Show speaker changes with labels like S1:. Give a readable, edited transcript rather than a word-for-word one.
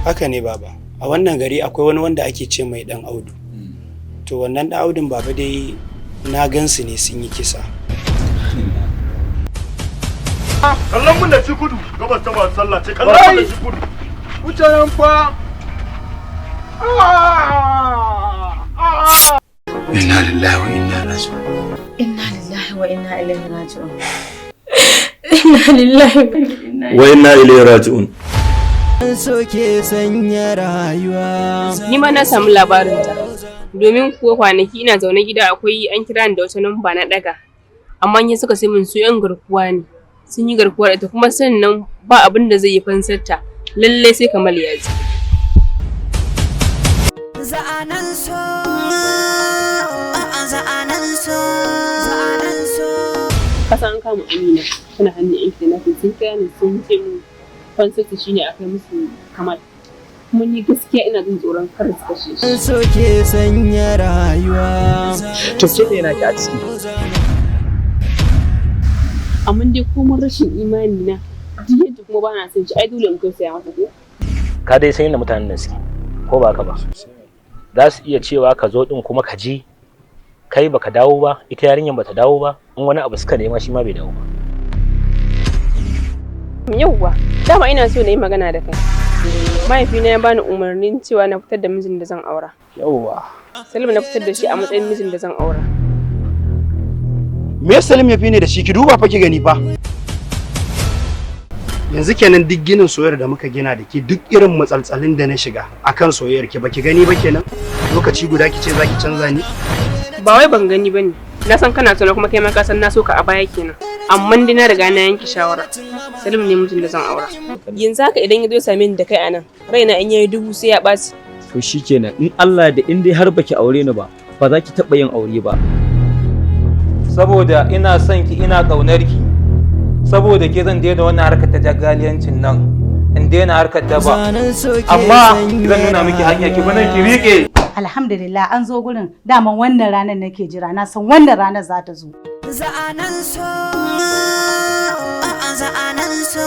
S1: Haka ne, baba. A wannan gari akwai wani wanda ake ce mai Dan Audu. To, wannan Dan Audun, baba, dai na gansu ne sun yi kisa.
S2: Kallon mun da ci kudu, gabas ta masu sallah ce, kallon mun da ci kudu.
S3: Wuce fa.
S1: Inna lillahi wa inna ilaihi raji'un.
S4: Inna lillahi wa inna ilaihi raji'un. Inna lillahi
S5: wa inna ilaihi raji'un.
S6: Soke sanya rayuwa.
S7: Ni ma na samu labarin ta. Domin kuwa kwanaki ina zaune gida, akwai an kira ni da wata namba, na daga. Amma in suka sai mun su yan garkuwa ne. Sun yi garkuwa da ita, kuma sannan ba abin da zai yi fansarta. Lallai sai Kamal ya ji.
S6: Za'anan so, za'anan so, za'anan so.
S7: Kasan an kama Amina tana hannun yan kidnapping. Sun kira ni sun ce mun fansarta shine a kai musu Kamal. Kuma ni gaskiya ina jin tsoron kar su kashe shi.
S6: Soke sanya rayuwa.
S8: To, ke ne naki a ciki?
S7: Amma dai komai rashin imani na, duk yadda kuma ba na son shi, ai dole in tausaya masa, ko?
S9: Ka dai san yadda mutanen nan suke, ko ba ka ba? Za su iya cewa ka zo din, kuma ka je, kai baka dawo ba, ita yarinyar bata dawo ba, in wani abu suka nema shi ma bai dawo ba.
S7: Yauwa, dama ina so na yi magana da kai. Mahaifina ya bani umarnin cewa na fitar da mijin da zan aura.
S8: Yawwa.
S7: Salim na fitar da shi a matsayin mijin da zan aura.
S1: Me Salim ya fi ne da shi? Ki duba fa ki gani fa. Yanzu kenan duk ginin soyayyar da muka gina da ke, duk irin matsaltsalin da na shiga akan soyayyar ki, baki gani ba kenan? Lokaci guda ki ce zaki canza ni?
S7: Ba wai ban gani bane. Na san kana so na, kuma kai ma ka san na so ka a baya kenan. Amma dai na riga na yanke shawara. Salim ne mijin da zan aura. Yanzu haka idan ya zo ya same ni da kai anan, raina in yayi dubu sai ya ɓaci.
S8: To shikenan, in Allah da in dai har baki aure ni ba, ba za ki taɓa yin aure ba.
S10: Saboda ina son ki, ina ƙaunar ki, saboda ke zan daina wannan harkar ta jagaliyancin nan, in daina harkar daba, amma zan nuna miki hanya, ki nan ki riƙe.
S11: Alhamdulillah, an zo gurin. Daman wannan ranar nake jira, na san wannan ranar za ta zo.
S6: Za'anan so, za'anan so.